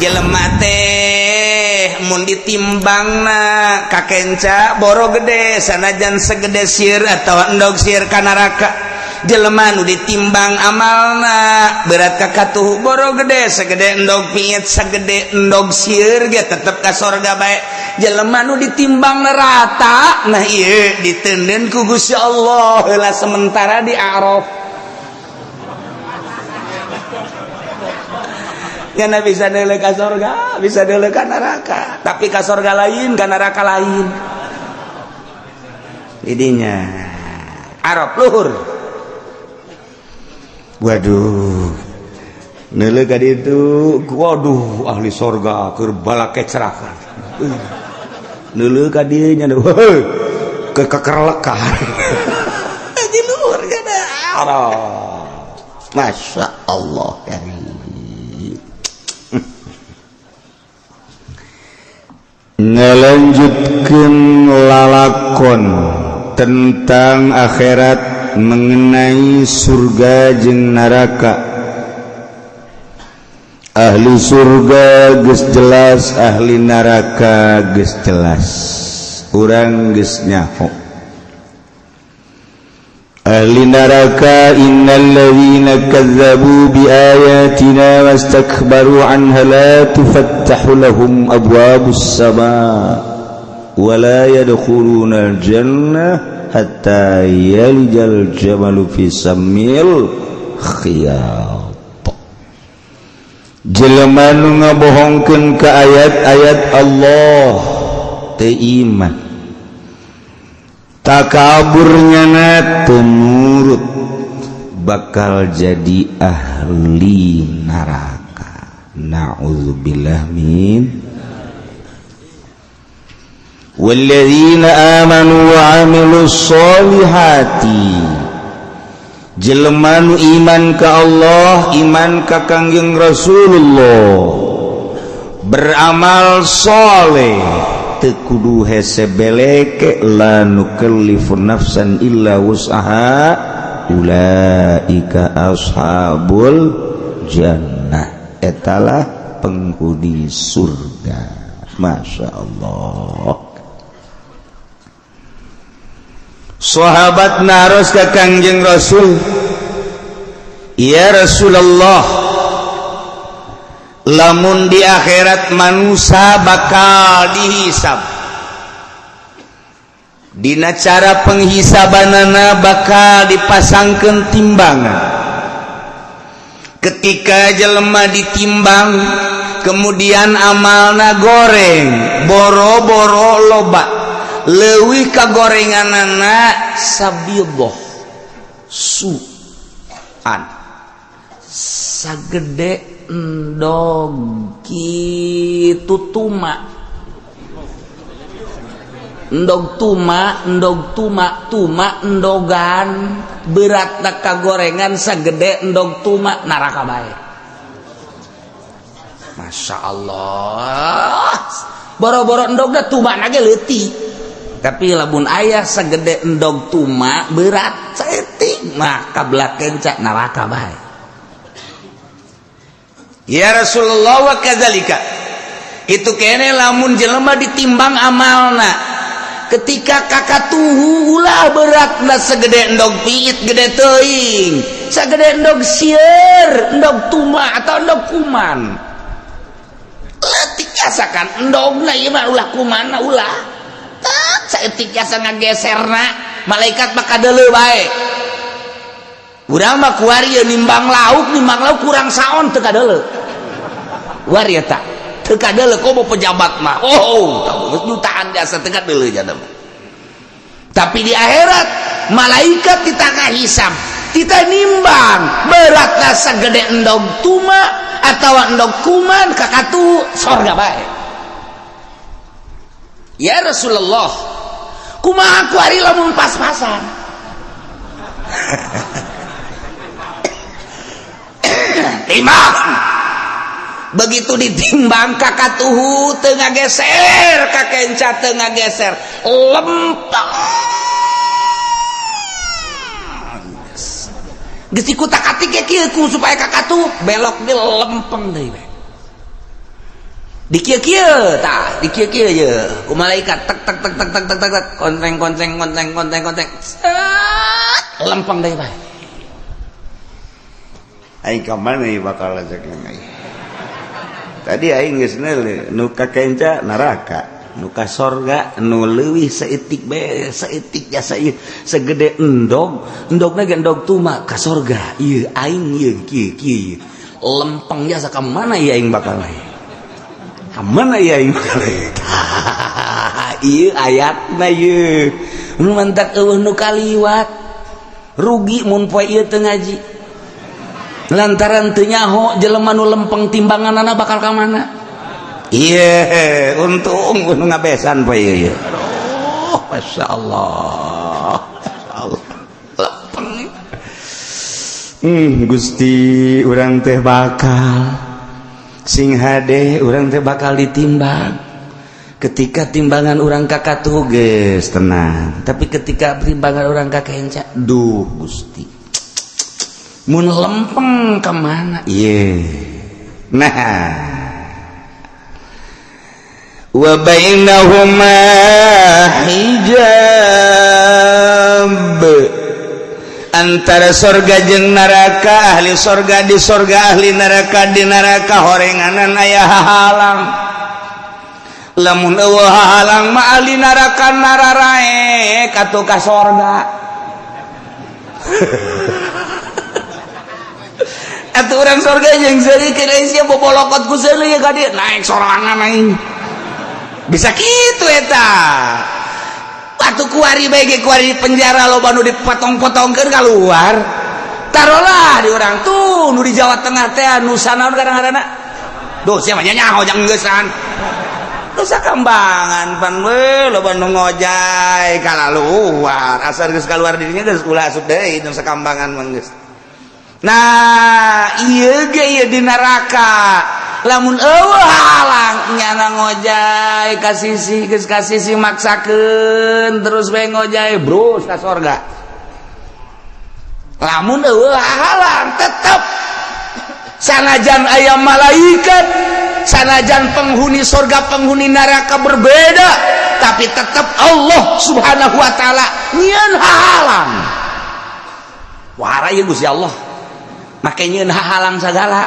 Jelema teh mun ditimbangna kakenca boro gede sanajan segede sir atau endog sir ka neraka. Jelema nu ditimbang amalna berat kakatuh boro gede segede endog piit, segede endog sir ge tetep ka sorga bae. Jelema nu ditimbang rata, nah ieu ditenden ku Gusti Allah heula sementara di Araf. Karena bisa deuleu ka sorga, bisa deuleu ka neraka, tapi ka sorga lain, ka neraka lain. Didinya Arab luhur. Waduh, neuleuh ka ditu, waduh, ahli sorga keur balakecrakan. Neuleuh ka dieu nya, ke kekerlekan di luhur kana Arab. Masya Allah karim. Ngelanjutkan lalakon tentang akhirat mengenai surga jeung neraka. Ahli surga geus jelas, ahli neraka geus jelas, urang geus nyaho. Ahli neraka, innalladzina kazzabu biayatina wastakbaru anha la tufattahu lahum abwabus samaa wa la yadkhuluna al-jannah hatta yalijal jamalu fi sammil khiyat. Jelema nu ngabohongkeun ka ayat-ayat Allah, teu iman, takaburnya teu nurut, bakal jadi ahli neraka. Na'udzubillah min. Walladzina amanu wa amilus sholihati, jelema nu iman ka Allah, iman ka Kangjeng Rasulullah, beramal soleh, teu kudu hese beleke, la nukallifu nafsan illa wus'aha, ulaika ashabul jannah, etalah penghuni surga. Masya Allah. Sahabat naros ka Kangjeng Rasul, ya Rasulullah, lamun di akhirat manusia bakal dihisab, dina cara penghisabanana bakal dipasangkan timbangan. Ketika jelema ditimbang, kemudian amalna goreng, boro-boro loba, leuwih ka gorenganana sabidoh suan sagede endog kitu tuma, endog tuma, endog tuma, tuma endogan berat ka gorengan sagede endog tuma, neraka bae. Masya Allah, boro-boro endogna, tuma ge leutik, tapi lamun aya segede endog tuma berat saeutik mah kabelah kenca neraka bae. Ya Rasulullah, wa kadzalika itu kene lamun jelema ditimbang amalna, ketika kakatuhu ulah beratna segede endog piit, gede teuing, segede endog sieur, endog tuma atau endog kuman leutik, asakan endogna ieu mah, ulah kumana, ulah saeutik jasa ngageserna, malaikat mah kadeuleu bae. Urang mah kuari nimbang lauk, nimbang lauk kurang saon teu kadeuleu. Kuari eta teu kadeuleu, komo pejabat mah, oh, geus jutaan jasa teu kadeuleu jana mah. Tapi di akhirat malaikat ditangah hisab, kita nimbang beratna segede endog tuma atau endog kuman, kakatu sorga bae. Ya Rasulullah, kumaha kuari lamun pas-pasan? Timbang, begitu ditimbang kakatuhu teu ngageser, kakenca teu ngageser, lempeng geus dikutak-atik ge kieu ku supaya kakatuh belok di lempeng deui. Dikieu-kieu tah, dikieu-kieu ye ku malaikat, tek tek tek tek tek tek tek tek, kontreng kontreng kontreng kontreng kontreng, set, lempeng deui bae. Aing ka mana ieu bakal cek aing? Tadi aing geus neuleuh nu ka kenca neraka, nu ka sorga nu leuwih saeutik bae, saeutik jasa ieu segede endog, endogna ge endog tuma ka sorga. Ieu aing ieu kieu kieu. Lempeng jasa ka mana ieu aing bakal ieu? Ka mana ieu aing bakal ieu? Ieu ayatna ieu. Nu mantak euweuh nu kaliwat. Rugi mun poe ieu teu ngaji. Lantaran teu nyaho jelema nu lempeng timbanganana bakal ka mana. Iya, untung nu ngabesan poe ieu. Aduh, Masya Allah. Masya Allah. Lempeng. Gusti, urang teh bakal sing hade, urang teh bakal ditimbang. Ketika timbangan urang kakatuh geus tenang, tapi ketika timbangan urang ka kenca, duh Gusti, mun lempeng ka mana? Iya. Nah, wa bainahuma hijab, antara sorga jeung neraka, ahli sorga di sorga, ahli neraka di neraka, horenganan aya hahalang. Lamun euweuh hahalang mah ahli neraka nararaek atuh ka sorga. Atuh urang sorga jeung seuri keur sia bobolokot ku seuri ka dieu naik sorangan aing. Bisa kitu eta. Atuh kuari bae ge, kuari di penjara loba nu dipotong-potongkeun keluar. Tarolah di urang tuh nu di Jawa Tengah teh nu sanaon kadang-kadang. Duh, sia mah nyaho jang geusan. Nusa Kambangan pan we loba nu ngojay kalaluar, asal geus kaluar dirinya geus ulah asup deui Nusa Kambangan mah geus. Nah, ieu ge ieu di neraka lamun euweuh halang nyana ngojay ka sisi, geus ka sisi maksakeun terus we ngojay bros ka sorga. Lamun euweuh halang tetep sanajan aya malaikat, sanajan penghuni sorga penghuni neraka berbeda, tapi tetap Allah Subhanahu wa Ta'ala nyieun halang. Wara ieu Gusti Allah make nyieun halang sagala.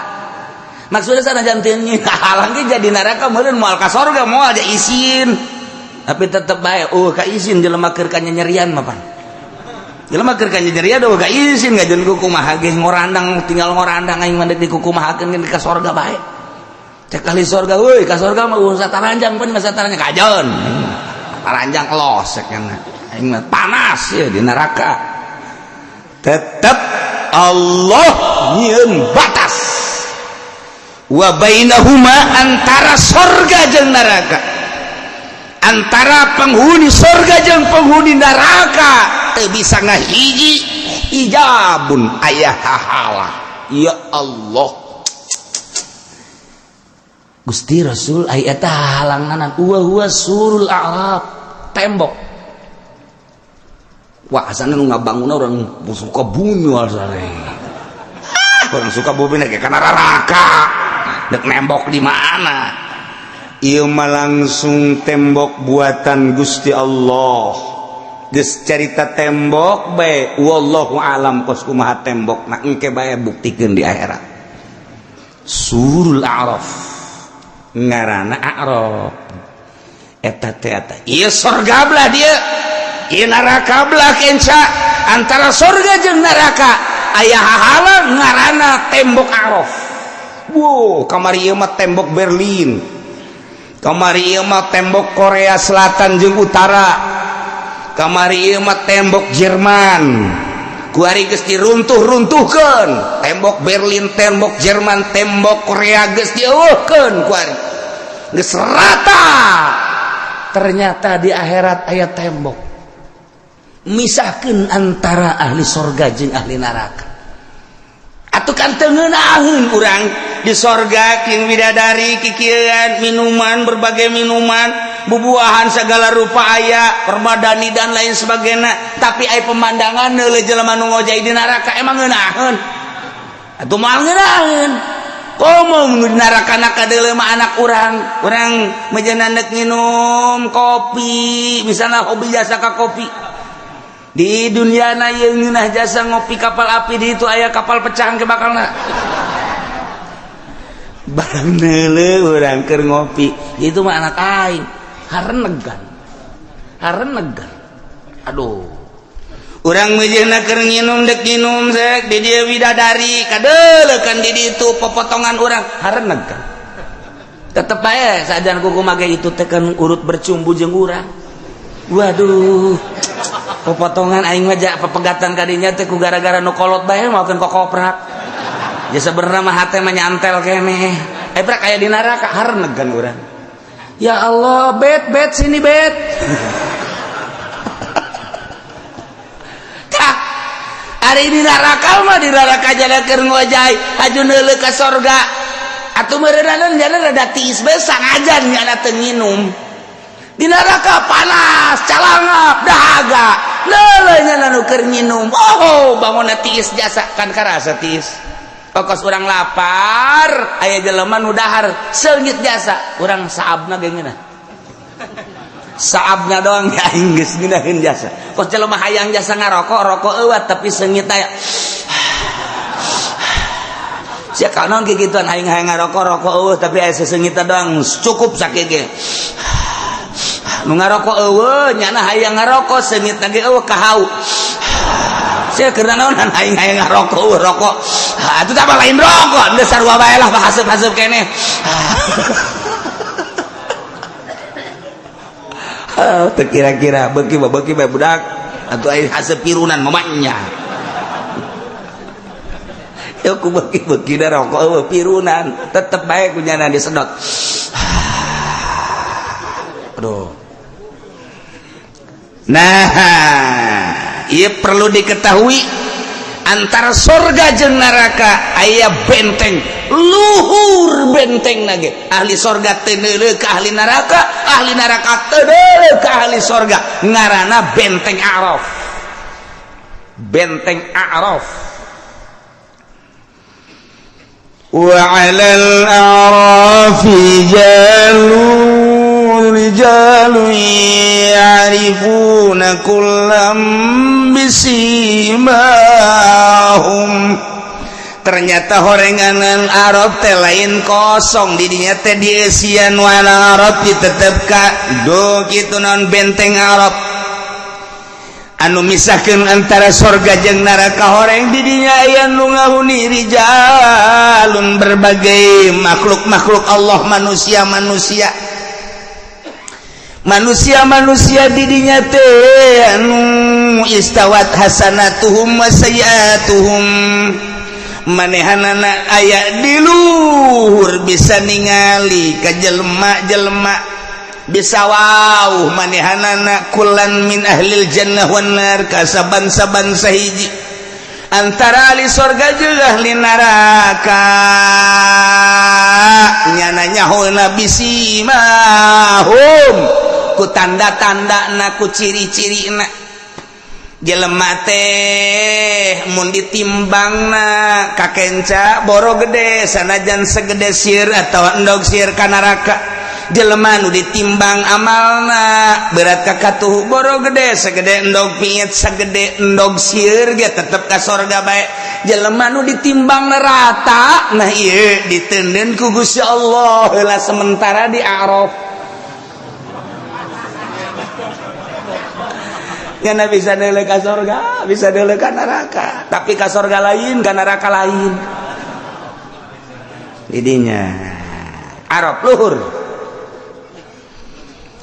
Maksudnya sanajan teu nyieun halang ge jadi neraka meureun moal ka sorga, moal aja isin, tapi tetep bae ka isin jelema keur kanyanyerian mah. Pan jelema keur kanyanyerian ka isin ngajeun ku kumaha ge ngorandang, tinggal ngorandang aing mah di kukumahakeun ka sorga bae. Cek ahli sorga, woi, ka sorga mah usah taranjang pun, masa taranjang kajon taranjang los cek aing mah panas ya di neraka. Tetep Allah nyieun batas wa bainahuma, antara sorga jeung neraka, antara penghuni sorga jeung penghuni neraka teu bisa ngahiji, hijabun, aya hahalang. Ya Allah Gusti Rasul, aya eta halanganan wa huwa surul A'raf, tembok. Wah, asana nu ngabangun orang suka bumi asana. Orang suka bumi nek kana neraka dek nembok di mana? Ieu mah langsung tembok buatan Gusti Allah. Geus carita tembok bae, wallahu alam kos kumaha tembok nah, engke bae buktikeun di akhirat. Surul A'raf ngaranna A'raf eta teh eta. Ieu sorga belah dia, ieu neraka belah kenca. Antara sorga jeung neraka aya hahalang ngaranna tembok A'raf. Wow, kamari ieu mah tembok Berlin, kamari ieu mah tembok Korea Selatan jeung Utara, kamari ieu mah tembok Jerman. Kuari geus diruntuh-runtuhkeun tembok Berlin, tembok Jerman, tembok Korea geus dieuweuhkeun, kuari geus rata. Ternyata di akhirat aya tembok misahkeun antara ahli sorga jeung ahli neraka. Atuh kan teu ngeunaheun urang di sorga king bidadari kikieuan, minuman, berbagai minuman, bubuahan segala rupa aya, permadani dan lain sebagainya, tapi aya pemandangan neuleuh jelema nu ngojay di neraka, emang ngeunaheun? Atuh moal ngeunaheun. Komo nu di neraka kadeuleu mah anak urang. Urang mejeuna nek nginum kopi, misalnya hobi jasa ka kopi. Di dunia na ieu ngeunah jasa ngopi kapal api, di itu aya kapal pecah ke bakalna. Barang neuleuh urang keur ngopi, itu mah anak aing. Harenegan. Harenegan. Aduh. Urang mejeuna keur nginum, dek nginum sek di dieu bidadari kadeuleukan di ditu popotongan urang, harenegan. Tetep bae sajan kuku mage itu teh kan urut bercumbu jeung urang. Waduh. Popotongan aing mah ja pepegatan kadinya teh ku gara-gara nu kolot bae maokeun kokoprak. Ya sebenarnya mah hate mah nyantel keneh. Eh prak aya di neraka, harenegan urang. Ya Allah, bet bet sini bet. Ari di neraka mah di neraka jana keur ngojay haju neuleuh ka sorga. Atuh meureunana jana rada tiis bae sangajan nyana teu nginum. Di neraka panas, calangap, dahaga. Neuleuh nyana nu keur nginum. Oh, bangunna tiis jasa kan karasa tiis. Pokos urang lapar, aya jelema nu dahar seungit jasa, urang saabna ge ngeunah. Saabna doang ya aing geus ngeunaheun jasa. Kos jelema hayang jasa ngarokok, rokok eueuh tapi seungit aya. Sia kanon kikituan aing hayang ngarokok, rokok eueuh tapi aya seseungit doang cukup sakieu ge. Nu ngarokok eueuh nyana hayang ngarokok seungit ge eueuh kahau. Sia keur naonan aing hayang ngarokok eueuh rokok. Ha atuh tah lain rokok, geus sarua bae lah haseup-haseup keneh. Teu kira-kira beuki mah beuki bae budak atuh aing haseup pirunan mamanya. Yo ku beuki-beuki da rokok eueuh pirunan tetep bae ku nyana disedot. Aduh. Nah, ieu perlu diketahui antara sorga jeung neraka aya benteng luhur benteng nage. Ahli sorga teu neuleuh ka ahli neraka teu neuleuh ka ahli sorga, ngaranna benteng A'raf. Benteng A'raf. Wa 'alal a'rafi rijalun ya'rifuna kullam bisimahum. Ternyata horenganan Arab teh lain kosong, didinya teh dieusian wana Arab ditetep ka do kitu naon benteng Arab anu misahkeun antara sorga jeung neraka. Horeng didinya aya nu ngahuni rijalun, berbagai makhluk-makhluk Allah, manusia-manusia manusia-manusia didinya teh anu istawat hasanatuhum wa sayiatuhum, manehanana aya di luhur bisa ningali ka jelema-jelema, bisa wow manehanana kulan min ahlil jannah wan nar ka saban-saban sahiji antara ahli sorga jeung ahli neraka. Nyana nyahona bisimahum ku tanda-tanda na ku ciri-ciri na. Jelema teh mun ditimbangna kakenca boro gede sanajan segede sir atau endog sir ka neraka. Jelema nu ditimbang amalna berat ka katuhu boro gede segede endog piit segede endog sir ge tetep ka sorga bae. Jelema nu ditimbang rata, nah ieu diteundeun ku Gusti Allah heula sementara di A'raf. Nyana bisa neuleuh ka sorga, bisa neuleuh ka neraka, tapi ka sorga lain, ka neraka lain. Didinya Arab luhur.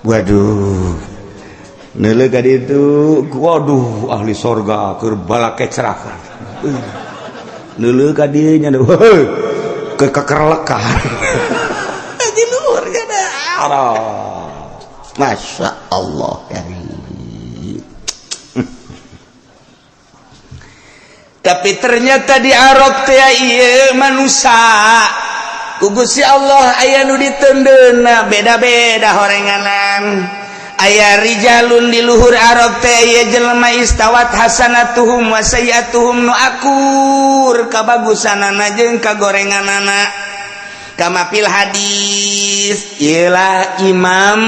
Waduh, neuleuh ka ditu, waduh ahli sorga keur balake cerakan. Neuleuh ka dieu nya keur kekerlekan. Di luhur nya Arab. Masya Allah ya. Tapi ternyata di Arab teh ieu manusia ku Gusti Allah aya nu diteundeunna beda-beda horenganan. Aya rijalun di luhur Arab teh ieu jelema istawat hasanatuhum wa sayiatuhum, nu akur kabagusanana jeung kagorenganana. Kama fil hadis, ialah Imam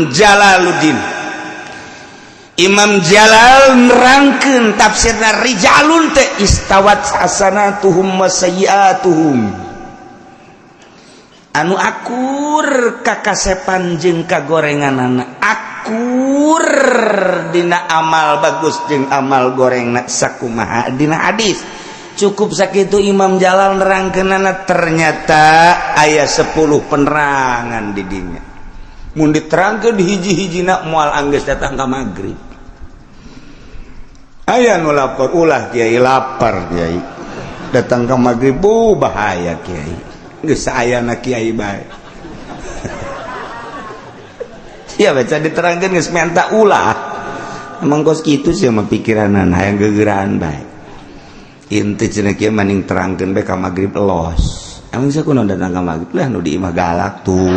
Jalaluddin, Imam Jalal nerangkeun tafsirna rijalun teh istawat hasanatuhum wa sayyiatuhum, anu akur kakasepan jeung kagorenganana, akur dina amal bagus jeung amal gorengna sakumaha dina hadis. Cukup sakitu Imam Jalal nerangkeunana. Ternyata aya 10 penerangan di dinya. Mun diterangkeun hiji-hijina, moal anggeus datang ka magrib. Aya nu lapor, "Ulah, Kiai, lapar, Kiai." Datang ke magrib, bu, bahaya, Kiai. Geus ayana Kiai bae. Ya, baca diterangkeun geus minta ulah. Emang kos kitu sih mah pikiranan, hayang gegeraan bae. Inti cenah kieu, maning terangkeun bae ka magrib los. Emang sia kunaon datang ka magrib lah? Nu di imah galak tuh.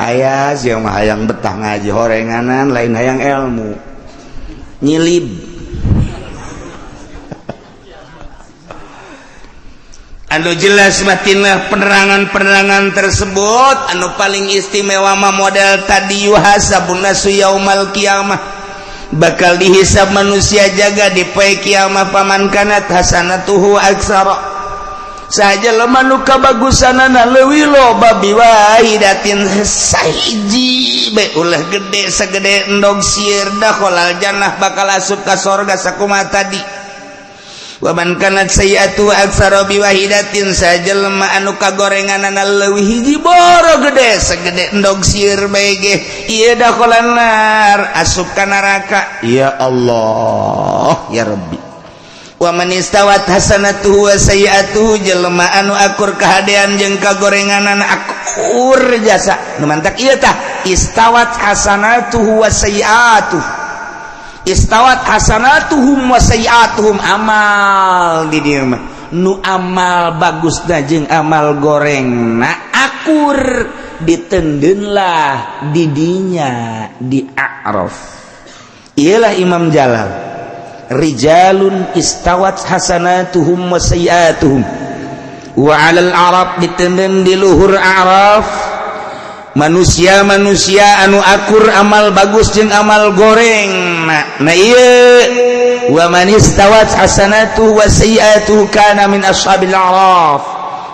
Aya sia mah hayang betah ngaji horenganan, lain hayang ilmu. Nyilib. Anu jelas batinlah penerangan-penerangan tersebut. Anu paling istimewa mah model tadi, yuhasabun nasu yaumal kiamah, bakal dihisab manusia jaga di poe kiamah. Faman kanat hasanatuhu aksara, saja lemah nu kabagusanana leuwih loba, biwahidatin, sahiji bae, ulah gede segede endog sieur, dakhalal jannah, bakal asup ka sorga sakumaha tadi. Waman kanat sayyi'atu aksara biwahidatin, sajelema anu kagorenganana leuwih hiji boro gede segede endog sieur bae ge, ieu dakhalan nar, asup ka neraka. Ya Allah, ya Rabbi. Wa man istawat hasanatuhu wa sayyi'atuhu, jelema anu akur kahadean jeung kagorenganana, akur jasa nu mantak ieu tah, istawat hasanatuhu wa sayyi'atuhu, istawat hasanatuhum wa sayyi'atuhum, amal di dieu mah nu amal bagus jeung amal goreng na akur, ditendeunlah didinya di A'raf. Ialah Imam Jalal, rijalun istawat hasanatuhum wa sayyi'atuhum. Wa 'alal a'raf, ditendeun di luhur A'raf, manusia-manusia anu akur amal bagus jeung amal goreng. Nah, ieu wa man istawat hasanatuhu wa sayyi'atuhu kana min ashabil a'raf,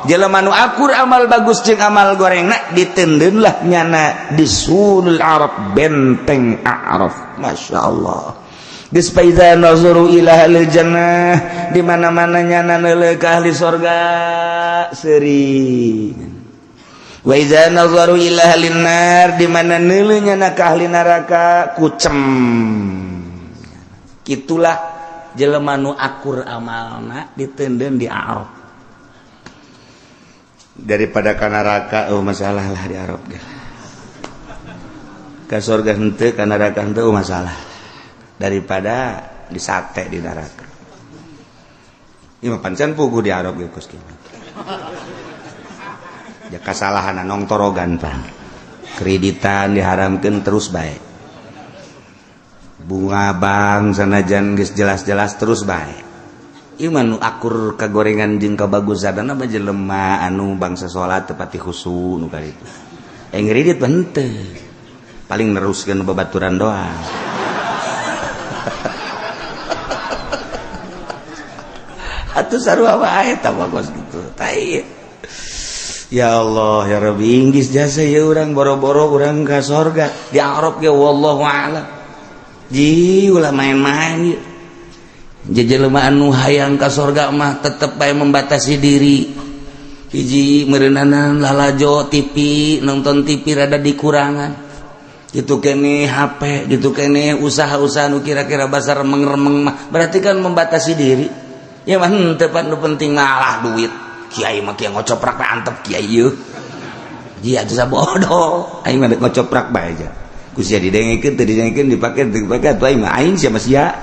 jelema nu akur amal bagus jeung amal goreng nah, ditendeunlah nyana di sulul Arab, benteng A'raf. Masya Allah. Geus, faiza nazaru ila ahlil jannah, di mana-mana nyana neuleuh ka ahli sorga seuri. Wa iza nazaru ila ahlin nar, di mana neuleuh nyana ka ahli neraka kucem. Kitulah jelema nu akur amalna ditendeun di A'raf. Daripada ka neraka, oh, masalah lah di Arab ge. Ka sorga henteu, ka neraka henteu, oh, masalah daripada disate di neraka. Ieu mah pancen puguh di Arab ge kos kieu. Ya, kasalahan nongtorogan pan. Kreditan diharamkeun terus bae. Bunga bank sanajan geus jelas-jelas terus bae. Ieu mah nu akur kagorengan jeung kabagusanana mah jelema anu bangsa salat tepati khusu nu kaditu. Eh, ngredit mah henteu. Paling neruskeun babaturan doang. Atuh sarua wae tah kos kitu. Tai. Ya Allah, ya Rabbi, inggis jasa ya urang, boro-boro urang ka sorga di Arab ge wallahu a'lam. Ji, ulah main-main ieu. Jelema anu hayang ka sorga mah tetep bae membatasi diri. Hiji meureunana lalajo TV, nonton TV rada dikurangan. Gitu kene HP, gitu kene usaha-usaha nu kira-kira basar remeng-remeng mah berarti kan membatasi diri. Ya mah henteu pan, nu penting malah duit. Kiai mah kieu ngocoprak bae, antep kiai ieu. Jia atuh sabodo. Aing mah ngocoprak bae aja. Ku sia didengekeun teu didengekeun, dipake teu dipake, atuh aing mah aing sia mah sia.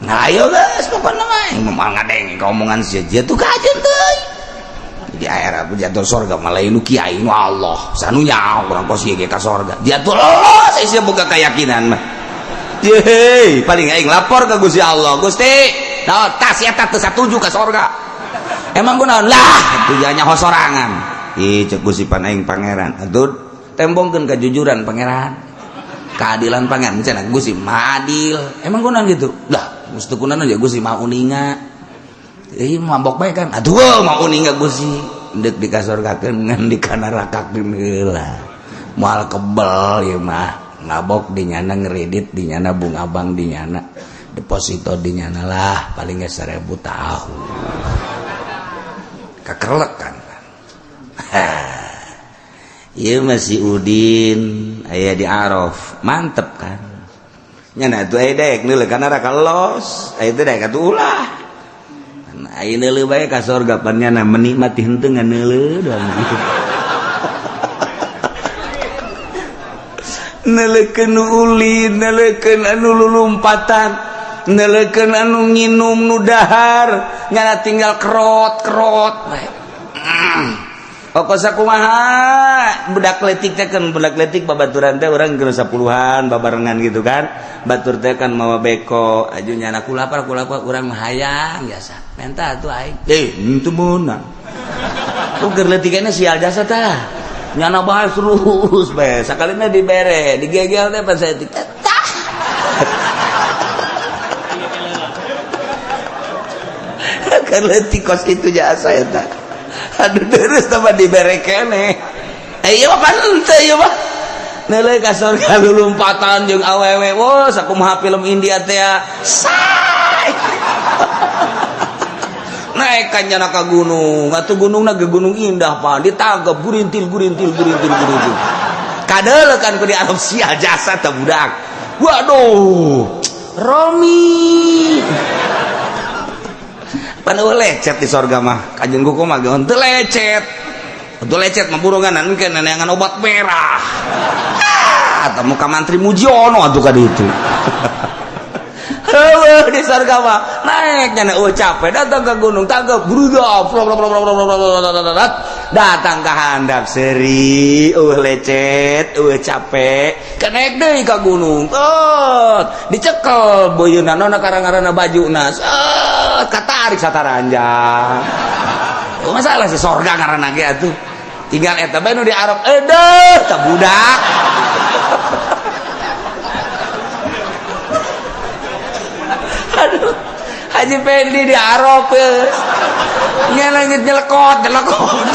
Nah, ayo geus, pokona mah aing mah moal ngadenge ka omongan sia. Jia tuh kajeun teuing. Di akhirat jatuh sorga malah nu kiai nu Allah. Sanu nyaho urang kos ieu ge ka sorga. Jatuh Allah, saya boga keyakinan mah. Yeay, paling aing lapor ke Gusti Allah. "Gusti, nah, tas eta teu satuju ka sorga." Emang kunaon lah, tujuannya sorangan. Ih, cek gusipan aing pangeran. Atuh tembongkeun kejujuran pangeran, keadilan pangeran. Cenah Gusti Maha adil. Emang kunaon gitu? Lah, mesti kunaon ya Gusti Maha uninga. Ih, mabok bae kan. Aduh, Maha uninga Gusti. Ndek dikasorgakeun ngan dikanarakakeun heula. Moal kebel ieu mah. Ngabok di nyana, ngeredit di nyana, bunga bank di nyana, deposito di nyana lah paling nggak 1000 tahun kakerlek kan. Iya, masih Udin aya di Araf, mantep kan nyana tuh. Aya daek neuleuh ka neraka los, aya teh daek atuh ulah. Aya neuleuh bae ka sorga pan nyana menikmati henteu, ngan neuleuh doang gitu. Neuleukeun nu ulin, neuleukeun anu lulumpatan, neuleukeun anu nginum, nu dahar, nyana tinggal kerot kerot bae. Pokok kumaha budak letik teh kan, budak letik babaturan teh urang keur 10-an babarengan gitu kan. Batur teh kan mawa beko aju nyana, ku lapar, ku lapar, urang mah hayang biasa menta atuh aing. Eh, henteu meunang. Keur leutikana sial jasa tah. Nyana bahas terus bae, sakalina dibere, digegel teh pas saya tah. Keur leutik kos kitu jasa eta. Aduh, terus tambah dibere keneh. Eh, ieu mah pan henteu ieu mah. Neuleuh ka surga lulumpatan jeung awewe. Wah, sakumaha film India teh. Say. Naik kan nyana ka gunung. Atuh gunungna ge gunung indah pan. Ditangkep gurintil gurintil gurintil gurintil. Kadeuleu kan ku di Arab sia jasa teh budak. Waduh. Romi. Pan eueuh lecet di sorga mah. Kajeun kuku mah ge henteu lecet. Henteu lecet mah burungan engke neneangan obat merah. Ah, temu ka mantri Mujiono atuh ka ditu. Heueuh di sorga mah naik nyana eueuh capek, datang ke gunung, tangkep bruda, datang ke handap seri, eueuh lecet, eueuh capek, kenaik deui ka gunung. Oh, dicekel boyeuna nona karang-karana bajuna. Set, katarik sataranjang. Oh, masalah si sorga ngaranna ge atuh. Tinggal eta bae nu di Arab, edeuh tah budak. Aduh, Haji Pendi di Arab nyelengit nyelekot nyelekot.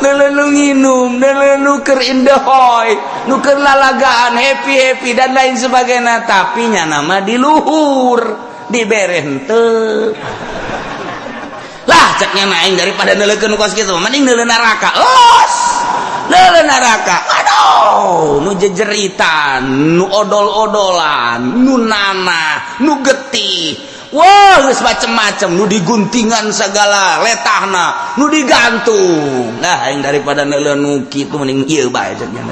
Neuleuh nu nginum, neuleuh nu keur indehoy, nu keur lalagaan, happy happy dan lain sebagainya, tapi nya nama di luhur dibere henteu. Lah ceknya aing daripada neuleukeun kos kitu mending neuleuh neraka. Los. Neuleuh neraka. Aduh, nu jejeritan, nu odol-odolan, nu nanah, nu getih. Wah, geus macem-macem, nu diguntingan segala letahna, nu digantung. Nah, aing daripada neuleuh nu kitu mending ieu bae cek nya.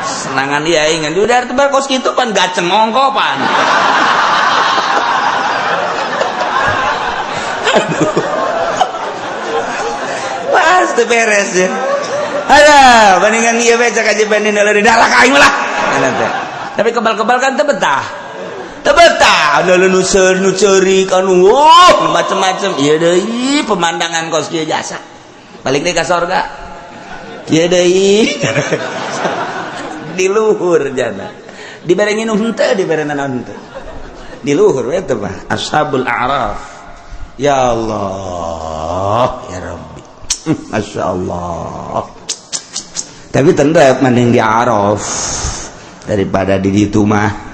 Senangan ieu aing ngan udah tebal kos kitu pan gaceng ongkopan. Aduh. Pasti beres ya. Ada, bandingan ieu bae cek aja banding neuleuh di neraka aing lah. Tapi kebal-kebal kan teu betah. Betah nu nu ceurik anu macem-macem. Ieu deui pemandangan kos kieu jasa. Balik deui ka sorga. Ieu deui. Di luhur jana. Dibere nginum henteu, dibere nanaon henteu. Di luhur we teh mah Ashabul A'raf. Ya Allah, ya Rabbi. Masya Allah. Tapi tentu mending di Araf daripada di ditu mah.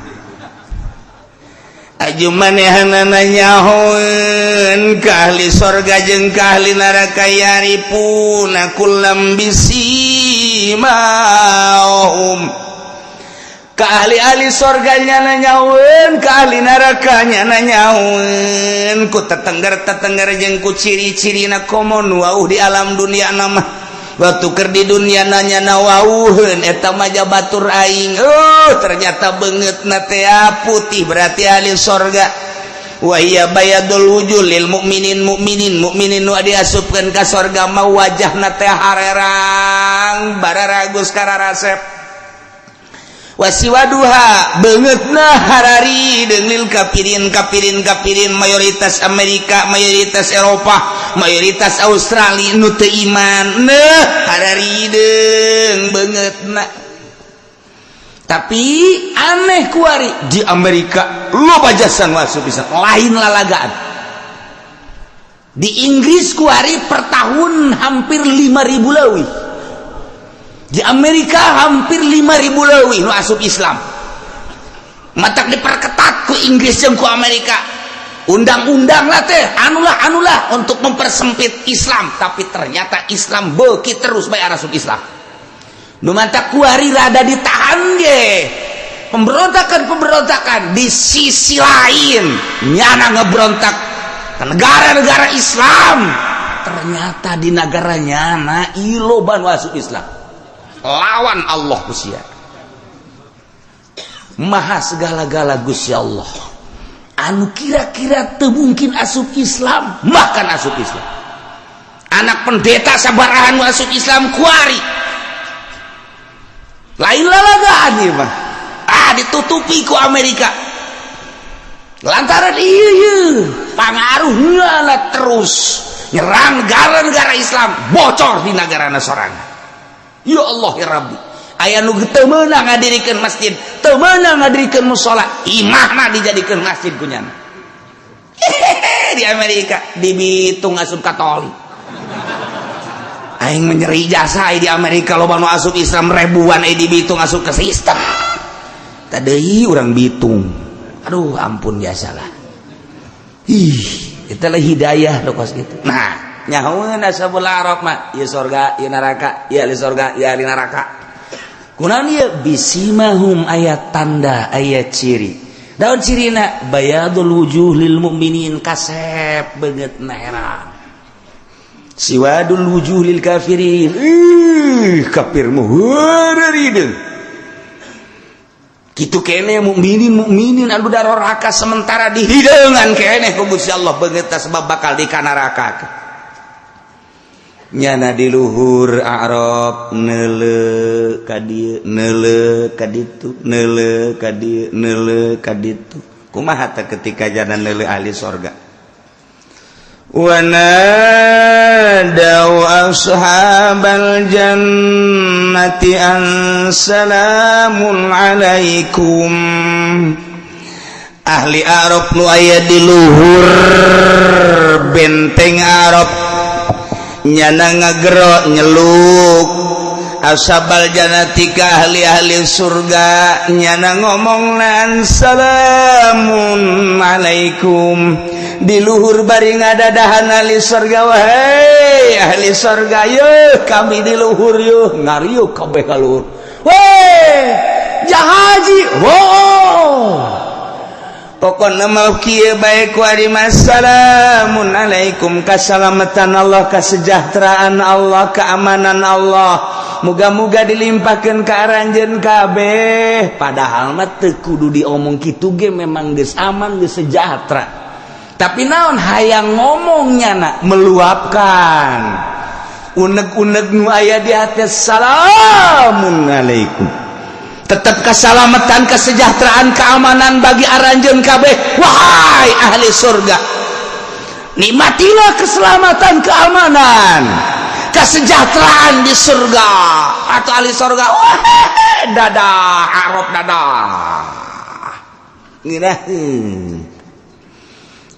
Aju manehanana nyahoeun ka ahli sorga jeung ka ahli neraka yarifuna kullam bisimahum. Ka ahli-ahli sorga nyana nyahoeun, ka ahli neraka nyana nyahoeun ku tetengger-tetengger jeung ku ciri-cirina komo nu wauh di alam dunia nama. Waktu keur di dunia nanya nawauheun eta mah batur aing. Oh, ternyata beungeutna teh putih, berarti ahli sorga. Wa hiya bayadul wujuh lil mukminin mukminin mukminin nu diasupkeun ka sorga mah wajahna teh harerang bararagus kararasep. Wasiwaduha beungeutna hararideung lil kafirin, kafirin, kafirin, mayoritas Amerika, mayoritas Eropa, mayoritas Australia nu teu iman. Neh hararideung beungeutna. Tapi aneh, kuari di Amerika loba jasa asup bisa lain lalagaan. Di Inggris kuari per tahun hampir 5000 leuwih, di Amerika hampir 5000 leuwih nu asup Islam. Matak diperketat ku Inggris jeung ku Amerika undang-undang lah teh, anulah anulah untuk mempersempit Islam. Tapi ternyata Islam beuki terus bae asup Islam. Nu matak kuari rada ditahan ge pemberontakan-pemberontakan. Di sisi lain nyana ngebrontak ke negara-negara Islam, ternyata di negara nyana loba nu asup Islam lawan Allah. Gusti Maha segala-gala, Gusti Allah anu kira-kira teu mungkin asup Islam bahkan asup Islam. Anak pendeta sabarahan asup Islam kuari, lain lalagaan ieu mah. Ah, ditutupi ku Amerika lantaran iya pangaruhnya lah terus nyerang negara-negara Islam, bocor di negara sorangan. Ya Allah ya Rabbi, aya nu teu meunang ngadirikeun masjid, teu meunang ngadirikeun musala, imahna dijadikeun masjid ku nyana. Di Amerika dibitung asup Katolik. Aing menyeri jasa di Amerika loba nu asup Islam ribuan, eh dibitung asup ke sistem tadi orang Bitung. Aduh, ampun, biasalah. Ih, itulah hidayah lo kos gitu. Nah, nyahoeun ashabul a'raf mah ieu sorga, ieu neraka, ieu ahli sorga, ieu ahli neraka. Kunaon ieu? Bisimahum, aya tanda, aya ciri. Daun cirina bayadul wujuh lil mukminin, kasep beungeutna herang. Siwadul wujuh lil kafirin, ih, kafir mah heureurideung kitu kene. Mukminin, mukminin anu daroraka sementara dihideungan keneh ku Gusti Allah beungeutna sebab bakal di neraka. Nyana di luhur A'raf neuleu ka dieu, neuleu ka ditu, neuleu ka dieu, neuleu ka ditu. Kumaha teh ketika jana neuleu ahli sorga? Wanadau ashabal jannati an salamun alaikum. Ahli A'raf nu aya di luhur benteng A'raf nyana ngagero nyeluk ashabal jannati ka ahli-ahli surga. Nyana ngomong nan salamun alaikum di luhur bari ngadadahan ahli surga. Wahai ahli surga, yeuh kami di luhur, yeuh ngariuh kabeh ka luhur. Weh jahaji, oh, pokokna mau kieu bae ku ari salamun alaikum, kasalamatan Allah, kesejahteraan Allah, keamanan Allah, muga-muga dilimpahkeun ka aranjeun kabeh. Padahal mah teu kudu diomong kitu ge memang geus aman, geus sejahtera, tapi naon, hayang ngomongnya nak meluapkan unek-unek nu aya di hati. Salamun alaikum, tetap keselamatan, kesejahteraan, keamanan bagi aranjeun kabeh. Wahai ahli surga, nikmatilah keselamatan, keamanan, kesejahteraan di surga. Atau ahli surga, wah, dadah Arab, dadah. Ngeunaheun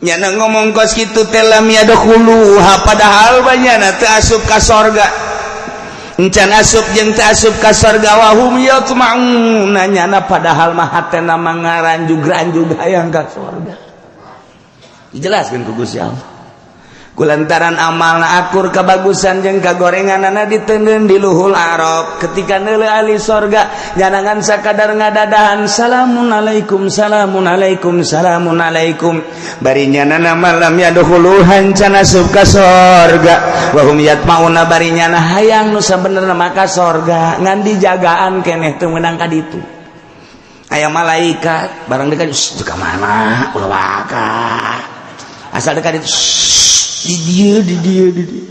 nyana ngomong kos kitu teh lam yadkhuluha, padahal banyana teu asup ka sorga, encan asup jeung teu asup ka sorga. Wahum yatma'una, nyana padahal mah hatena mah ngaranjug-ranjug hayang ka sorga. Dijelaskeun ku Gusti Allah kulantaran amalna akur kebagusan jeung kagorenganana diteundeun di luhur A'raf. Ketika neuleu ahli sorga, jangan sakadar ngadadahan salamun alaikum, salamun alaikum, salamun alaikum, bari nyana lam yadkhuluha, can asup ka sorga. Wahum yatmauna, bari nyana hayang nu sabenerna maka sorga, ngan dijagaan keneh teu meunang ka ditu. Aya malaikat barang dekat ka mana, ulah waka asal dekat itu di dia, di dia, di dia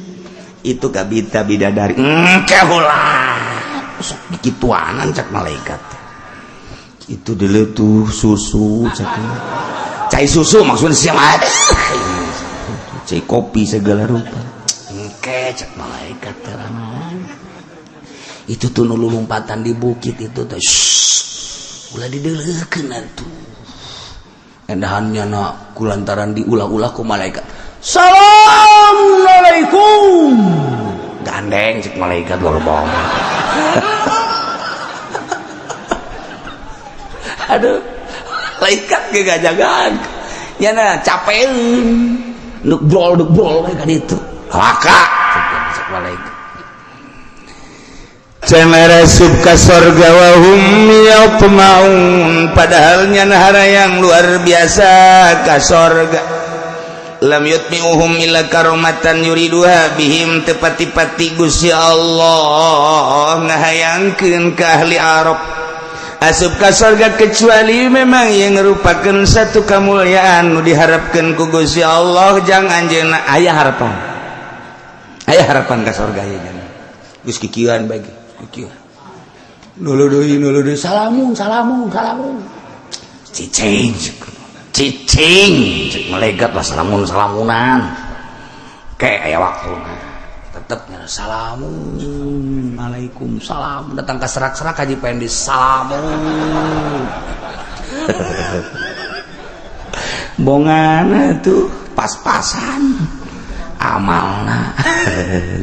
itu kabita bidadari engke heula sok dikituanan cak malaikat. Itu dulu tuh susu cai, susu maksudnya siapa, cai, kopi segala rupa. Engke cek malaikat terangan itu tuh nu lompatan di bukit itu tuh, ulah dideleukeun atuh. Endahannya na kulantaran diulah-ulah ku malaikat. "Assalamualaikum." Gandeng cek malaikat luar bawah. Aduh, malaikat ge jagaan ya na capek nuk brol nuk brol kan itu laka cek malaikat. Cenah asup ka sorga wahum yatma'un, padahal nyana yang luar biasa ka sorga. Lam yutmi'uhum illa karomatan yuriduha bihim, tepati-pati Gusti Allah ngahayangkeun ka ahli Arab asup ka sorga kecuali memang yang merupakan satu kemuliaan nu diharapkan ku Gusti Allah jang anjeunna. Aya harapan, aya harapan ka sorga ya jangan geus kikieuan bagi kikieuan nulu deui, nulu deui, salamun salamun salamun, cicing cicing cek malaikat lah. Salamun salamunan kayak aya waktu tetep salamun alaikum salam datang ke serak-serak Haji Pendi salamun bongan tuh pas-pasan amalna.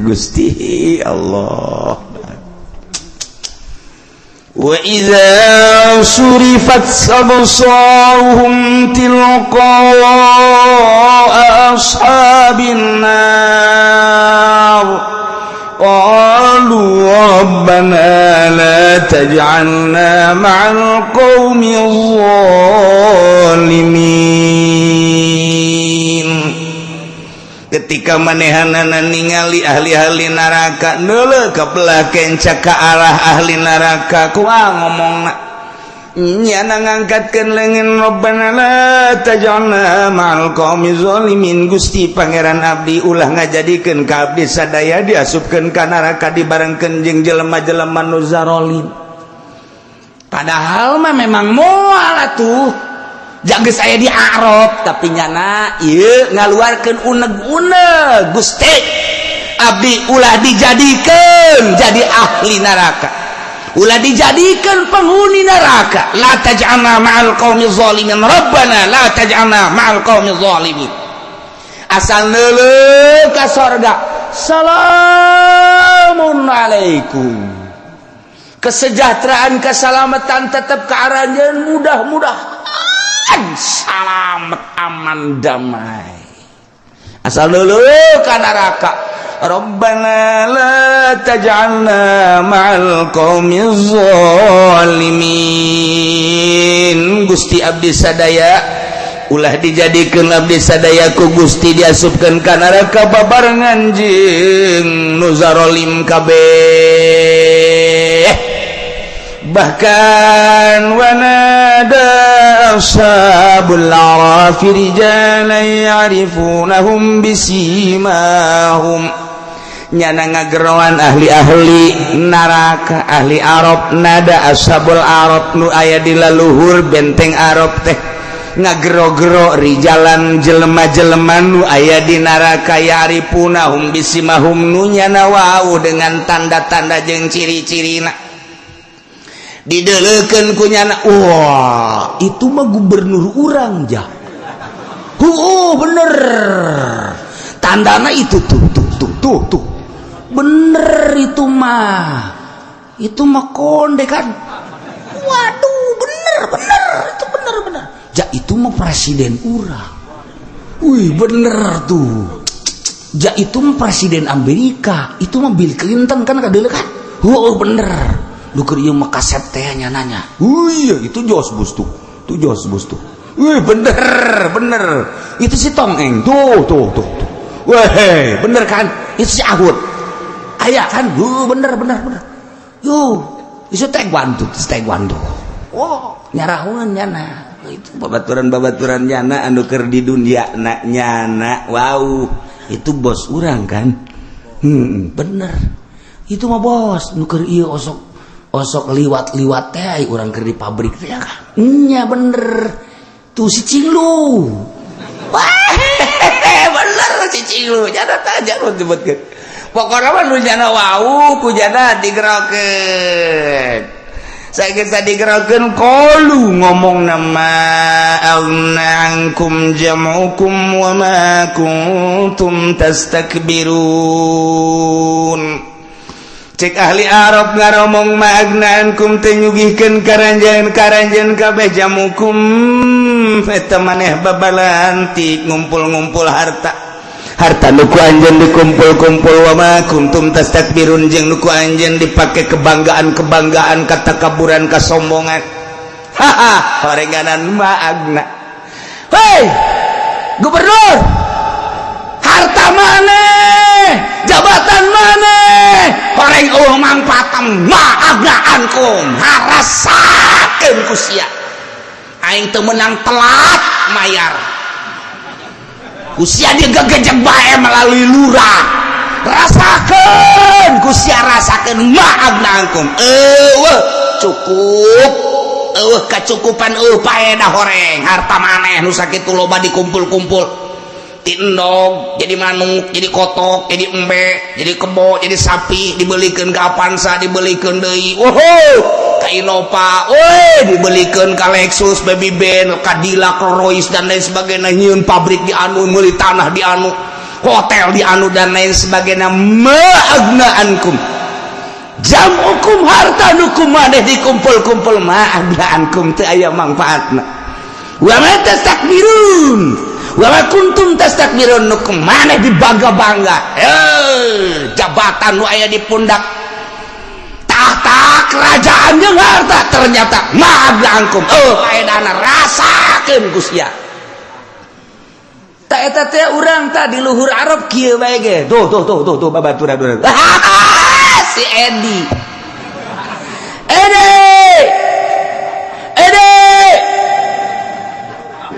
Gusti Allah. وإذا صرفت أبصارهم تلقاء أصحاب النار قالوا ربنا لا تجعلنا مع القوم الظالمين. Ketika manehanana ningali ahli-ahli neraka neuleuh ka belah kenca ka arah ahli neraka, kumaha ngomongna? Nyana ngangkatkeun leungeun, "Rabbana la taj'alna ma'al qaumi zalimin." Gusti Pangeran abdi, ulah ngajadikeun ka abdi sadaya diasupkeun ka neraka dibarengkeun jeung jelema-jelema nu zarolim. Padahal mah memang moal atuh jaga saya di Arab, tapi nyana ieu ngaluarkeun uneg-uneg, "Gusti abdi, ulah dijadikan jadi ahli neraka, ulah dijadikan penghuni neraka." La taj'alna ma'al qaumi zalimin, rabbana la taj'alna ma'al qaumi zalimin. Asal neuleuh ka sorga, salamun alaikum, kesejahteraan, keselamatan tetap ke arahnya, mudah-mudahan salamet, aman, damai. Asal dulu ka neraka, Rabbana la taj'alna ma'al qaumiz zalimin. Gusti abdi sadaya, ulah dijadikeun abdi sadaya ku Gusti diasupkeun ka neraka babarengan jeung nu zarolim kabeh. Bahkan wanada ashabul a'rafi rijalan ya'rifunahum bisimahum, nyana ngageroan ahli-ahli neraka, ahli Arab, nada ashabul Arab nu aya di laluhur benteng Arab teh ngagero-gero rijalan jelema-jelema nu aya di neraka, ya'rifunahum bisimahum, nu nyana wau dengan tanda-tanda jeung ciri-cirina. Dideleukeun ku nyana, "Wah, itu mah gubernur urang jah." "Oh, bener, tandana itu tuh tuh tuh tuh tuh, bener itu mah, itu mah konde kan. Waduh, bener bener itu, bener bener ja, itu mah presiden urang. Wih, bener tuh ja, itu mah presiden Amerika, itu mah Bill Clinton kan, kadele kan. Oh, bener lu, keur ieu mah kasep teh nanya. Wih, itu Jos Bus tuh, tuh Jos Bus tuh. Wih, bener bener itu si Tongeng tuh tuh tuh tuh. Weh, bener kan itu si Ahud aya kan. Bener bener bener yo, itu taekwondo, itu taekwondo. Oh, nyarahungan nyana itu Babaturan-babaturan nyana anu keur di dunia na nyana, "Wow, itu bos urang kan." Bener itu mah bos nu keur ieu osok. Osok liwat-liwat teh urang keur di pabrik teh kan. Nya bener. Tuh si Cinglu. Wah, bener si Cinglu. Jana tah jangan disebutkeun. Pokokna mah nu jana wau ku jana digerokeun. Sageus digerokeun qalu ngomong nama aghna ankum jam'ukum wa ma kuntum tastakbirun. Cek ahli Arab ngaromong ma aghna ankum teu nyugihkeun karanjeun kabeh jamukum eta maneh babalantik ngumpul-ngumpul harta harta nu ku anjeun dikumpul-kumpul wa ma kuntum tastakbirun jeung nu ku anjeun dipake kebanggaan-kebanggaan katakaburan kasombongan. Haha, horenganan ma aghna. Hei gubernur, harta maneh, jabatan maneh, horeng eueuh mangpaatna. Ma aghna ankum, harasakeun ku sia. Aing teu meunang telat mayar ku sia, digegejek bae melalui lurah. Rasakeun ku sia, rasakeun. Ma aghna ankum, eueuh cukup, eueuh kacukupan, eueuh paedah horeng harta maneh nu sakitu loba dikumpul-kumpul. Ti endog jadi manuk, jadi kotok, jadi embe, jadi kebo, jadi sapi, dibelikan ke Avanza, dibelikan deui, wow, ka Innova, woi, dibelikan ke Lexus, Baby Benz, Cadillac, Rolls dan lain sebagainya. Nyieun pabrik di anu, meuli tanah di anu, hotel di anu, dan lain sebagainya. Ma aghna ankum jam'ukum, harta nu ku maneh dikumpul-kumpul, ma aghna ankum, teu aya mangfaatna. Wa ma tastakbirun wa ma kuntum tastakbirun, nu maneh dibangga-bangga, eh, jabatan nu aya di pundak, tahta kerajaan jeung harta, ternyata ma aghna ankum, oh, paedahna. Rasakeun ku sia. Tak eta teh urang tah di luhur Arab kieu bae ge. Tuh tuh tuh tuh tuh, babaturan urang si Edi. Edi, Edi.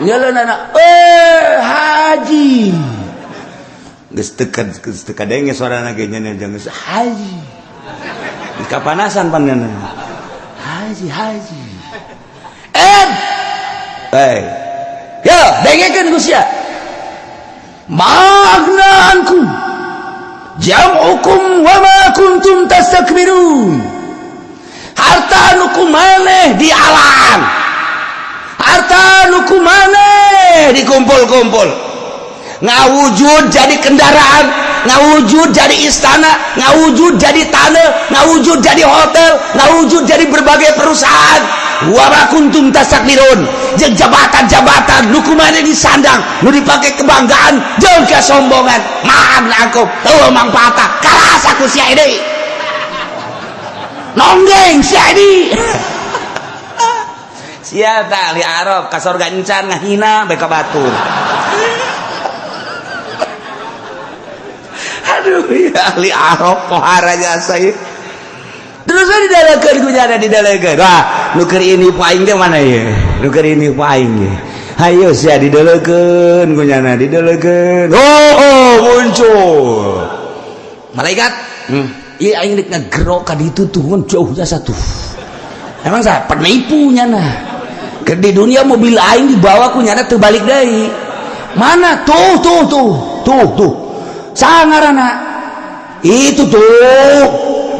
Nyelenana, eh, haji. Geus teu geus teu kadenge suarana ge nya, geus haji. Kapanasan panena. Haji, haji. Ed. Hey. Yo, dengekeun ku sia. Ma aghna ankum jam'ukum wa ma kuntum tastakbirun. Harta nu ku maneh di alam, harta nu ku maneh dikumpul-kumpul, ngawujud jadi kendaraan, ngawujud jadi istana, ngawujud jadi tanah, ngawujud jadi hotel, ngawujud jadi berbagai perusahaan. Wa ma kuntum tastakbirun, jeung jabatan-jabatan nu ku maneh disandang, nu dipake kebanggaan jeung kesombongan, ma aghna ankum, eueuh mangfaatna. Karasa ku sia deui, nonggeng sia deui. Sia tah ahli Arab ka sorga encan, ngahina bae ka batur. Aduh ya, ahli Arab pohara jasa ieu. Terus didalekeun ku nyana, didalekeun. Wah, nu keur ini aing teh mana ye? Nu keur ini aing ye. Hayo sia, didalekeun ku nyana, didalekeun. Oh, oh, muncul malaikat. Ieu aing rek ngagero ka ditu tuh, ngan jauh jasa tuh. Emang saya penipu nyana. Ke di dunia mobil aing dibawa ku nyana teu balik deui. Mana tuh tuh tuh tuh tuh. Sangarana itu tuh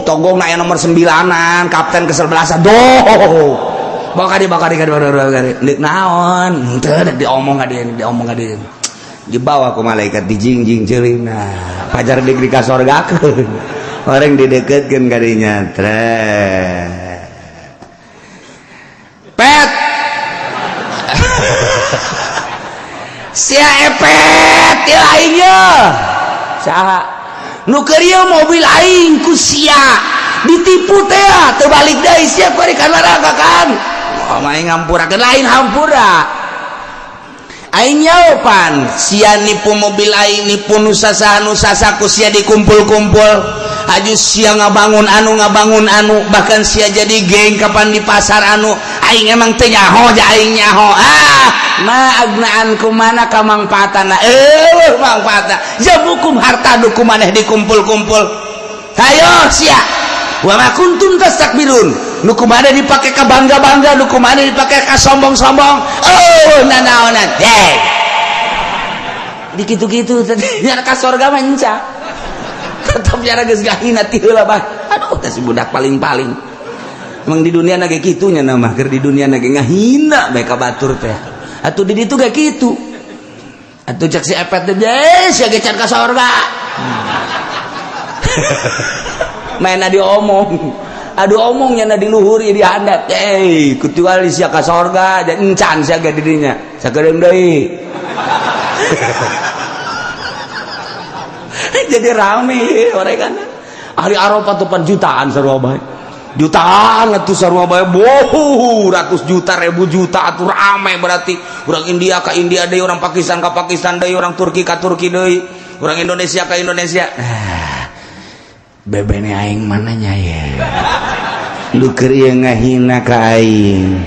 tonggong aya nomor 9-an, kapten kesebelasan doh. Bawa ka dieu, bawa ka dieu, bawa ka dieu. Deuk naon? Henteu dek diomong ka dieu, diomong ka dieu. Dibawa ku malaikat, dijingjing ceulina. Pajar dik dikasorgakeun. Orang dideketkeun ka dinya. Tret. Pet. Sia epet ya aing ye. Saha? Nu keur ieu mobil aing ku sia ditipu teh, teu balik deui sia kuari ka neraka kan. Oh, aing ngampurakeun, lain hampura. Aing nyaopan sia nipu mobil aing, nipu nu sasaha nu sasa ku sia dikumpul-kumpul. Aju sia ngabangun anu, ngabangun anu, bahkan sia jadi geng kapan di pasar anu aing emang teu nyaho ja aing nyaho. Ah, ma aghna ankum, mana kamangfaatana? Eh, mangfaatna jamukum, harta nu ku maneh dikumpul-kumpul. Hayo sia. Wa ma kuntum tastakbirun, nu kumana dipake ka bangga-bangga, nu kumana dipake ka sombong-sombong. Oh, nanaonan deh di kitu-kitu tadi nyana ka sorga mah enca tetep nyana geus ngahina ti heula bah. Aduh, teh si budak paling-paling emang di dunia na ge kitu nya mah, keur di dunia na ge ngahina bae ka batur teh. Atuh di ditu ge kitu atuh, cek si Epet teh, sia ge can ka sorga. Main diomong, aduh, omongnya na di luhur di handap, eh, kecuali sia ka sorga dan encan sia ge dirinya sakedeung deui. Jadi rame orang kan ahli Arafah tuh pan jutaan, sarua bae jutaan atuh, sarua bae boh, ratus juta, ribu juta atuh. Rame berarti orang India ke India deui, orang Pakistan ke Pakistan deui, orang Turki ke Turki deui, orang Indonesia ke Indonesia. Ah, bebene aing mananya ya? Lu keur ieu ngahina ka aing,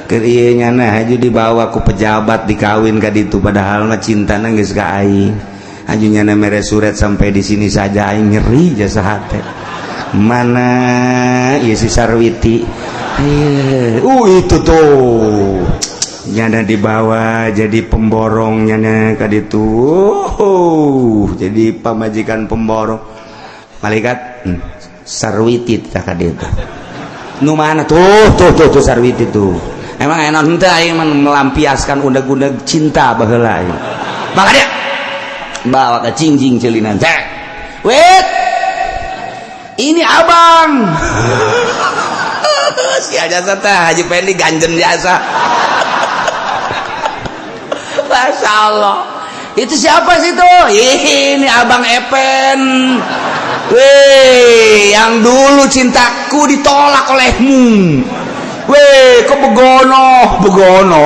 keur ieu nyana haju dibawa ku pejabat, dikawin ka ditu, padahal mah cintana geus ka aing. Haju nyana mere surat sampai di sini saja, aing nyeri jasa hate. Mana ieu si Sarwiti? Itu tuh nyana dibawa jadi pemborong, nyana ka ditu jadi pamajikan pemborong. Malaikat, Sarwiti tah ka ditu. Nu mana? Tuh, tuh, tuh, tuh Sarwiti tuh. Emang enak henteu aing mah melampiaskan undang-undang cinta baheula aing. Maka dia bawa ke cingjing celinan teh. Wait, ini abang si jasa teh Haji Pendi ganjen jasa. Masya Allah, itu siapa sih tuh? Ini abang Epen. Weh, yang dulu cintaku ditolak olehmu. Weh, kok begono, begono.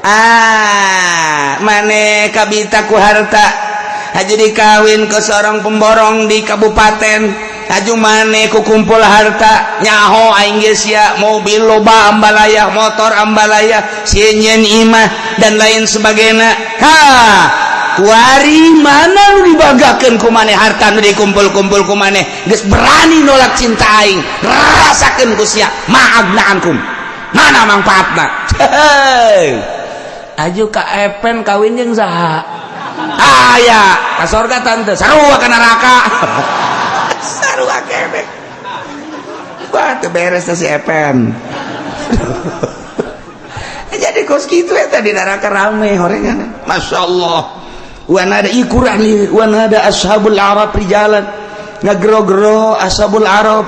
Ah, mane kabita ku harta. Haju dikawin ke seorang pemborong di kabupaten. Haju mane ku kumpul harta, nyaho aing geus sia, mobil loba ambalaya, motor ambalaya, sieun imah dan lain sebagainya. Ha, kuari mana lu dibanggakeun ku maneh, harta nu dikumpul-kumpul ku maneh geus berani nolak cinta aing, rasakeun ku sia ma'agna ankum, mana manfaatna. Aju ka Epen kawin jeung saha? Aya ka sorga tante, sarua ka neraka, sarua keneh. Wah, teu beres si Epen. Jadi kos kitu eta di neraka rame horengan. Masya Allah. Wana ada ikuran wana ada ashabul araf rijalan, ngagero-gero ashabul araf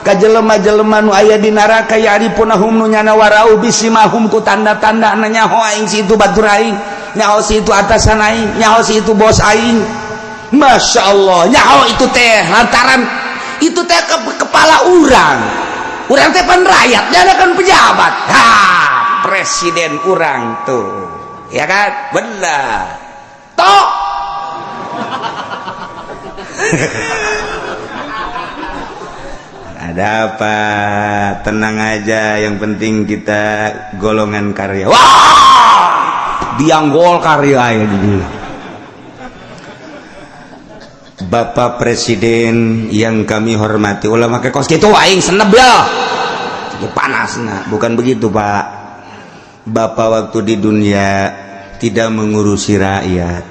ka jelema-jelema nu aya di neraka, ya'rifunahum, nu nyana warau bisimahum ku tanda-tanda, nyaho aing si itu batur aing, nyaho si itu atasan aing, nyaho si itu bos aing. Masya Allah, nyaho itu teh lantaran itu teh ke kepala urang, urang teh pan rakyat, dia kan pejabat. Ha, presiden urang tuh ya kan, benar tok. Ada apa? Tenang aja, yang penting kita golongan karya. Wah, biang Golkar ya di Bapak Presiden yang kami hormati, ulah make kos kitu, aing seneb ya. Panas nah. Bukan begitu, Pak. Bapak waktu di dunia tidak mengurusi rakyat.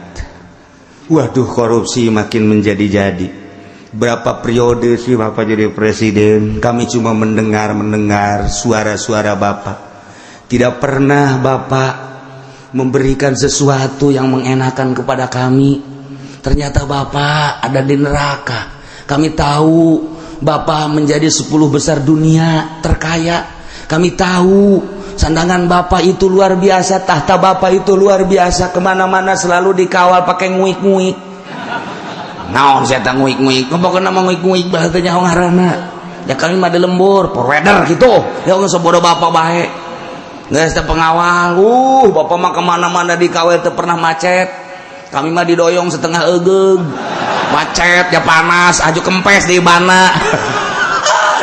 Waduh, korupsi makin menjadi-jadi. Berapa periode sih Bapak jadi presiden, kami cuma mendengar-mendengar suara-suara Bapak. Tidak pernah Bapak memberikan sesuatu yang mengenakan kepada kami. Ternyata Bapak ada di neraka. Kami tahu Bapak menjadi 10 besar dunia terkaya. Kami tahu sandangan Bapak itu luar biasa, tahta Bapak itu luar biasa, kemana-mana selalu dikawal pakai nguik-nguik. Naon saya nguik-nguik? Pokoknya nama nguik-nguik bahasanya ngaranna. Ya kami mah di lembur, provider gitu. Ya geus bodoh bapak bae. Geus teh pengawal. Bapak mah kemana-mana dikawal, teu pernah macet. Kami mah didoyong setengah egeug. Macet ya panas, aju kempes di bana.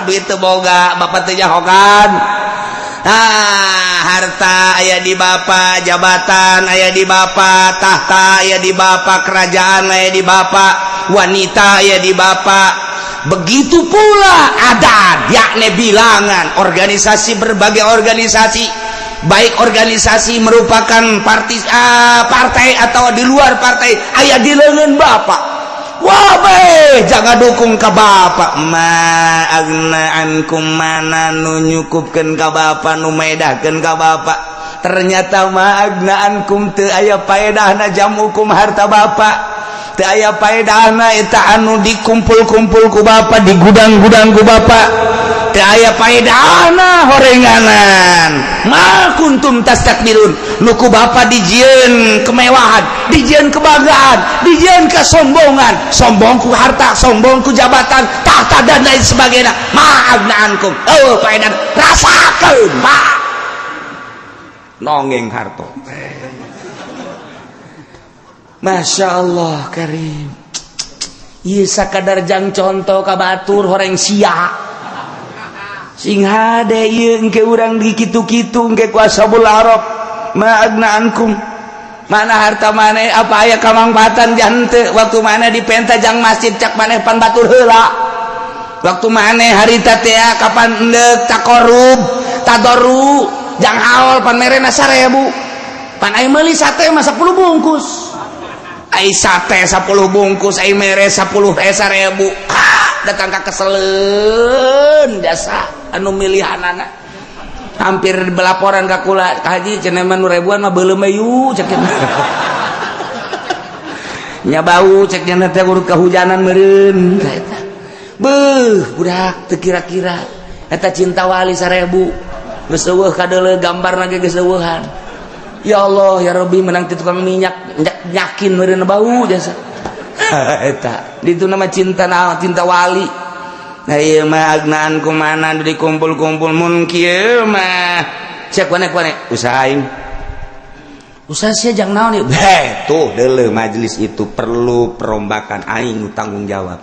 Duit teu boga, bapak teu nyahokan. Ah, harta aya di bapak, jabatan aya di bapak, tahta aya di bapak, kerajaan aya di bapak, wanita aya di bapak. Begitu pula adat, yakni bilangan organisasi, berbagai organisasi, baik organisasi merupakan partai atau di luar partai, aya di lengan bapak. Wah bae, jangan dukung ke bapak. Ma agna ankum, mana nu nyukupkeun ka bapak, nu medahkeun ka bapak? Ternyata ma agna ankum, teu aya paedahna jam'ukum harta bapak, teu aya paedahna eta anu dikumpul-kumpul ku bapak, di gudang-gudang ku bapak, teu aya paedahna horenganan. Ma kuntum tastakbirun, nu ku bapak dijieun kemewahan, dijieun kebanggaan, dijieun kesombongan, sombong ku harta, sombong ku jabatan, tahta, dan lain sebagainya. Ma agna ankum, oh paedah rasakeun, Pak, nongeng harto. Masya Allah Karim. Ieu sakadar jang contoh ka batur horeng sia. Sing hade ieu, engke urang di kitu-kitu engke ku ashabul arab. Ma agna ankum, mana harta maneh, apa aya kamangfaatan jante? Waktu mana dipenta jang masjid, cak maneh pan batur heula. Waktu maneh harita teh kapan endek takorub tadoru jang haul, pan merena 1000, pan aya meuli sate mah 10 bungkus. Ai sate 10 bungkus, ai mere 10 eh 1000. Ah, datang ka keseleun jasa anu milihanana, hampir belaporan ka kula, "Ka Haji, cenah mah nu ribuan mah beuleum yu," cek nya, "bau," cek nya teh, "urut kehujanan meureun." Eta beuh, budak teu kira-kira eta cinta wali 1000 geus eueuh kadeuleu, gambarna ge geus eueuhan. Ya Allah ya Rabbi, menang ti tukang minyak nyakin meureun bau jasa eta. Itu nama cinta naon? Cinta wali. Nah, ieu mah agnaan kumana dikumpul-kumpul? Mun kieu mah cek wane wane usaha aing, usaha sia jang naon ieu? Heh, tuh deuleu, majelis itu perlu perombakan, aing tanggung jawab.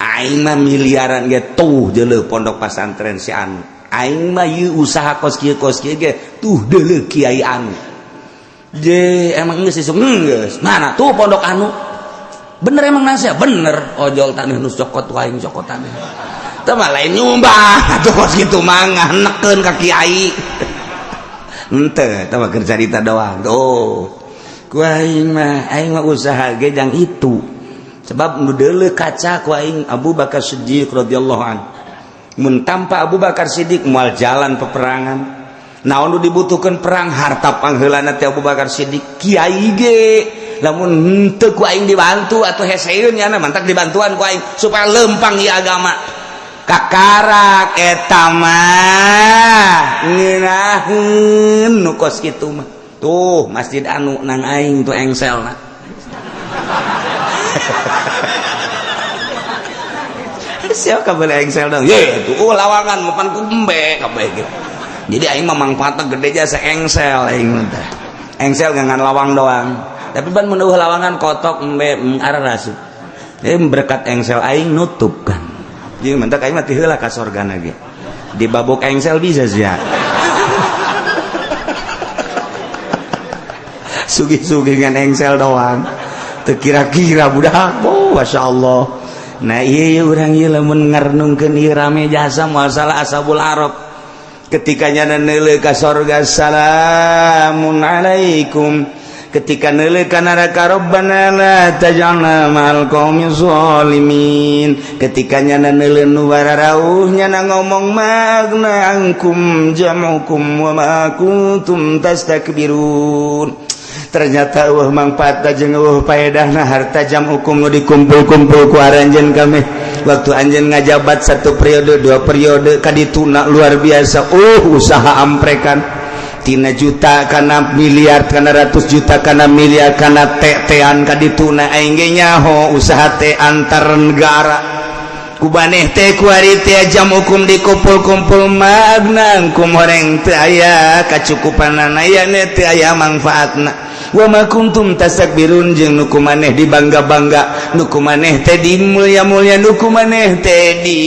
Aing mah miliaran ge, tuh deuleu pondok pesantren si anu. Aing mah ieu usaha kos kieu kos kieu ge, tuh deuleu kiai anu. Je, emang geus isuk geus mana tuh pondok anu? Bener emang nasihat bener, ojol taneuh nu cokot, aing cokot taneuh. Teu mah lain nyumbang atuh kos kitu mah, neken ka kiai henteu, teu mah keur carita doang. Tuh ku aing mah usaha ge jang itu, sebab nu deuleu kaca ku aing Abu Bakar Siddiq radhiyallahu anhu. Mun tanpa Abu Bakar Siddiq moal jalan peperangan. Naon nu dibutuhkan perang? Harta pangheulana teh Abu Bakar Siddiq. Kiai ge lamun henteu ku aing dibantu atau heseun nya, mantak dibantuan ku aing supaya lempang ieu agama. Kakarak eta mah ngeunaheun nu kos kitu mah. Tuh masjid anu nang aing tuh engselna. Siapa kabeh engsel dong ye tuh, oh, lawangan mapan ku embe kabeh gitu. Jadi aing mah mangfaatna gede jasa engsel aing mah teh. Engsel ngan lawang doang, tapi ban mun eueuh lawangan kotok, embe arah rasup. Jadi berkat engsel aing nutup kan. Jadi mentak aing mah ti heula ka sorgana ge dibabok engsel bisa sia. Sugih-sugih ngan engsel doang, teu kira-kira budak. Oh, Masya Allah. Nah, iya, urang ieu lamun ngarnungkeun ieu rame jasa, masalah ashabul arab ketika nyana neuleuh ka sorga, salamun alaikum. Ketika neuleuh ka neraka, rabbana la taj'alna ma'al qaumi zalimin. Ketika nyana neuleuh nu bararauh, nyana ngomong ma agna ankum jam'ukum wa ma kuntum tastakbirun. Ternyata eueuh mangfaat jeung eueuh paedahna harta jam'ukum nu dikumpul-kumpul ku aranjeun kami waktu anjeun ngajabat satu periode, dua periode kadituna. Luar biasa, usaha amprekan tina juta kana miliar, kana ratus juta kana miliar, kana tean kadituna. Aing ge nyaho usaha teh antar negara ku maneh teh kuari teh jam'ukum dikumpul-kumpul, ma agna ankum, horeng teu aya kacukupanana, aya teu aya mangfaatna. Wa ma kuntum tastakbirun, jeung nu ku maneh dibangga-bangga, nu ku maneh teh dimulia-mulia, nu ku maneh teh di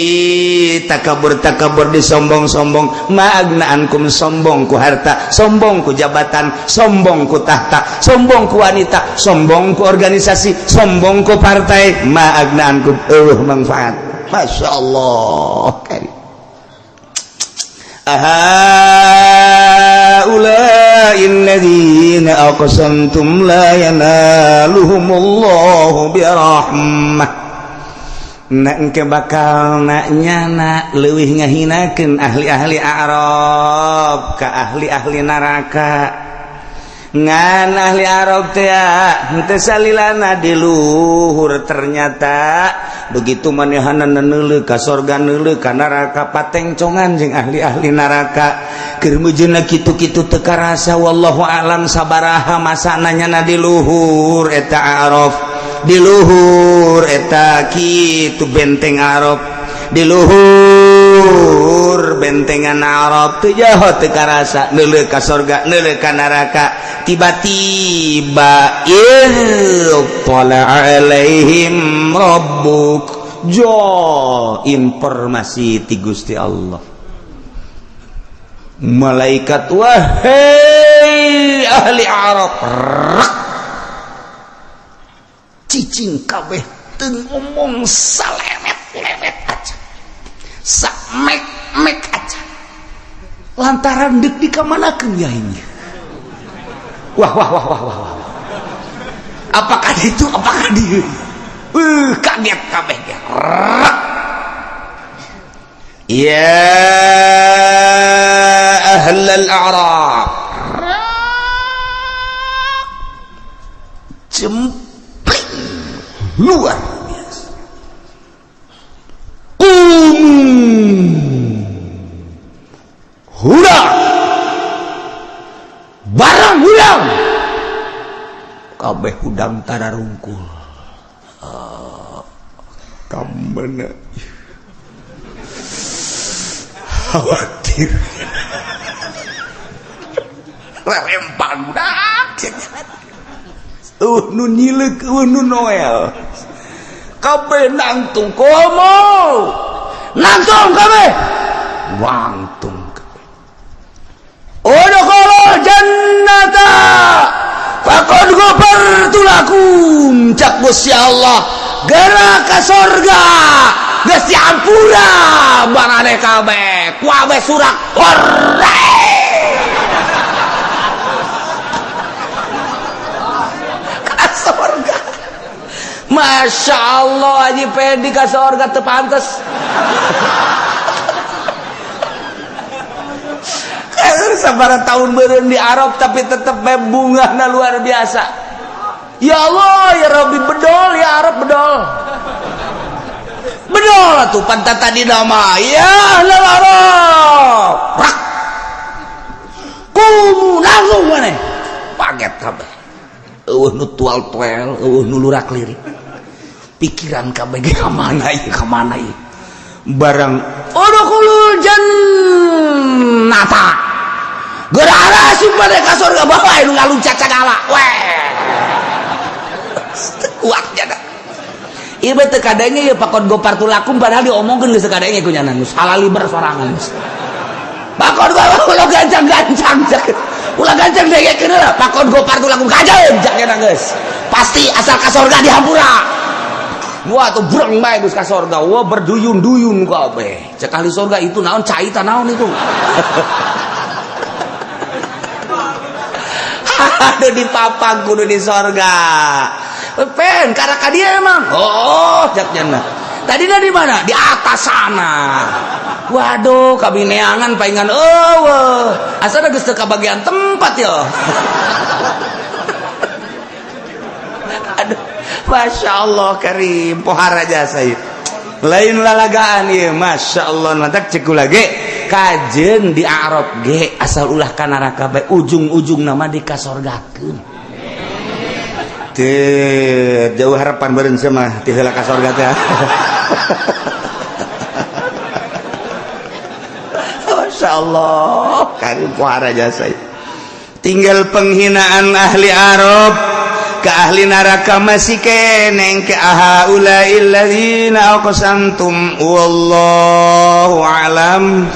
takabur-takabur, disombong-sombong. Ma agna ankum, sombong ku harta, sombong ku jabatan, sombong ku tahta, sombong ku wanita, sombong ku organisasi, sombong ku partai. Ma agna ankum, eueuh manfaat. Masya Allah karim. Ahaula'il ladzina aqsamtum la yanaluhumullahu birahmah. Nak engke bakal nak nyana leuwih ngahinakeun ahli-ahli Arab ka ahli-ahli neraka. Ngan ahli Arab teh henteu salilana di luhur, ternyata begitu manehanna neuleuh ka sorga neuleuh ka neraka patengcongan jeung ahli-ahli neraka. Keur meujeuhna kitu-kitu teu karasa, wallahu alam sabaraha masana nyana di luhur eta Arab, di luhur eta kitu benteng Arab, di luhur bentengan Arab teu jaho teu karasa neuleuh ka sorga neuleuh ka neraka. Tiba-tiba ittala alaihim rabbuk, jo informasi ti Gusti Allah, malaikat wahai ahli Arab, cicing kabeh teu ngomong salemet-lemet aja, samek-mek aja, lantaran deuk dikamanakeun ya ini. Wah wah wah wah wah wah, apakah itu, apakah dia, kaget kabeh. Ya ahlal a'rab, jempling luar biasa. Kum hurang barang hudang kabeh hudang tararungkul. Kamana khawatir lempang budak nu nyileuk nu Noel kabeh nangtung komo nangtung kabeh wangtung kabeh. Udkhulul jannata faqad ghafartu lakum, cak Gusti Allah geura ka sorga geus diampura barane kabeh kuabeh surak hore ka sorga. Masya Allah Haji Pendi ka sorga teu pantes. Sabaraha tahun beureun di Arab tapi tetep bae bungahna luar biasa. Ya Allah ya Rabbi, bedol ya Arab, bedol bedol atuh pantat tadi nama ya ahlal Arab rak kumu langsung maneh paget kabeh eueuh nu tual-tuel eueuh nu lurak lirik pikiran kabeh ge ka mana ieu, ka mana ieu barang udkhulul jannata geura asup maneh ka surga bae nu ngaluncat sagala weh kuat jada. Ieu mah teu kadenge ieu pakon gopar tulakum padahal diomongkeun geus teu kadenge ku nyana geus halaliber sorangan geus. Pakon gopar ulah gancang-gancang ulah gancang dengekeun heula pakon gopar tulakum kajeun cak nyana geus. Pasti asal ka sorga dihampura. Wah tuh breng bae geus ka sorga. Wah berduyun-duyun kabeh. Cek ahli sorga itu naon cai ta naon itu. Aduh dipapang kudu di sorga. Pen karena ka dia emang. Oh, jak jana. Tadi di mana? Di atas sana. Waduh, kabineangan paingan eueuh. Asal geus teu kabagian tempat ya. Aduh, Masya Allah karim pohara jasa ieu. Lain lalagaan ieu, Masya Allah mantak cek kula ge kajeun di Arab ge asal ulah ka neraka bae ujung-ujung nama dikasorgakeun. Teu jauh harapan beureun mah ti heula ka sorga teh. Masya Allah karim pohara jasa ieu. Tinggal penghinaan ahli Arab ke ahli neraka masih keneng ke ahaula'il ladzina aqsamtum wallahu alam.